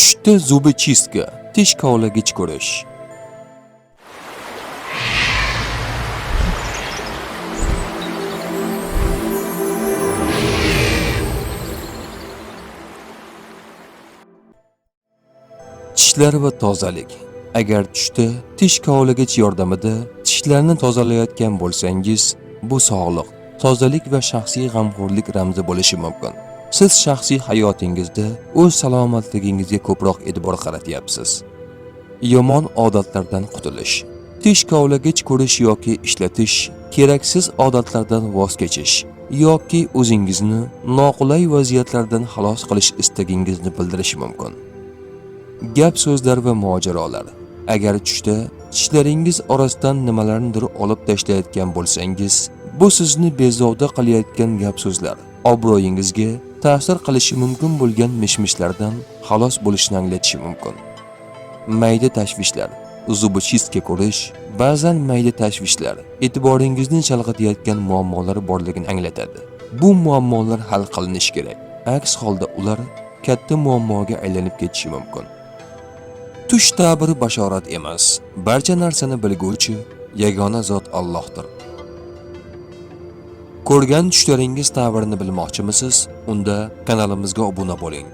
Tushda зубочистка, tish kovlagich ko'rish. Tishlar va tozalik. Agar tushda tish kovlagich yordamida tishlarni tozalayotgan bo'lsangiz, bu sog'liq, tozalik va shaxsiy g'amxo'rlik ramzi bo'lishi mumkin. Siz shaxsiy hayotingizda o'z salomatligingizga ko'proq e'tibor qaratyapsiz. Yomon odatlardan qutulish. Tish kovlagich ko'rish yoki ishlatish, keraksiz odatlardan voz kechish yoki o'zingizni noqulay vaziyatlardan xalos qilish istagingizni bildirishi mumkin. Gap so'zlar va mojarolar. Agar tushda tishlaringiz orasidan nimalarnidir olib tashlayotgan bo'lsangiz, bu sizni bezovta qilayotgan gap so'zlar, obro'yingizga ta'sir qilishi mumkin bo'lgan mishmishlardan xalos bo'lishni anglatishi mumkin. Mayda tashvishlar, зубочистка ko'rish, ba'zan mayda tashvishlar e'tiboringizni chalg'itayotgan muammolar borligini anglatadi. Bu muammolar hal qilinishi kerak. Aks holda ular katta muammoga aylanib ketishi mumkin. Tush ta'biri bashorat emas. Barcha narsani bilguvchi yagona zot Allohdir. Ko'rgan tushlaringiz ta'birini bilmoqchimisiz? Unda kanalimizga obuna bo'ling.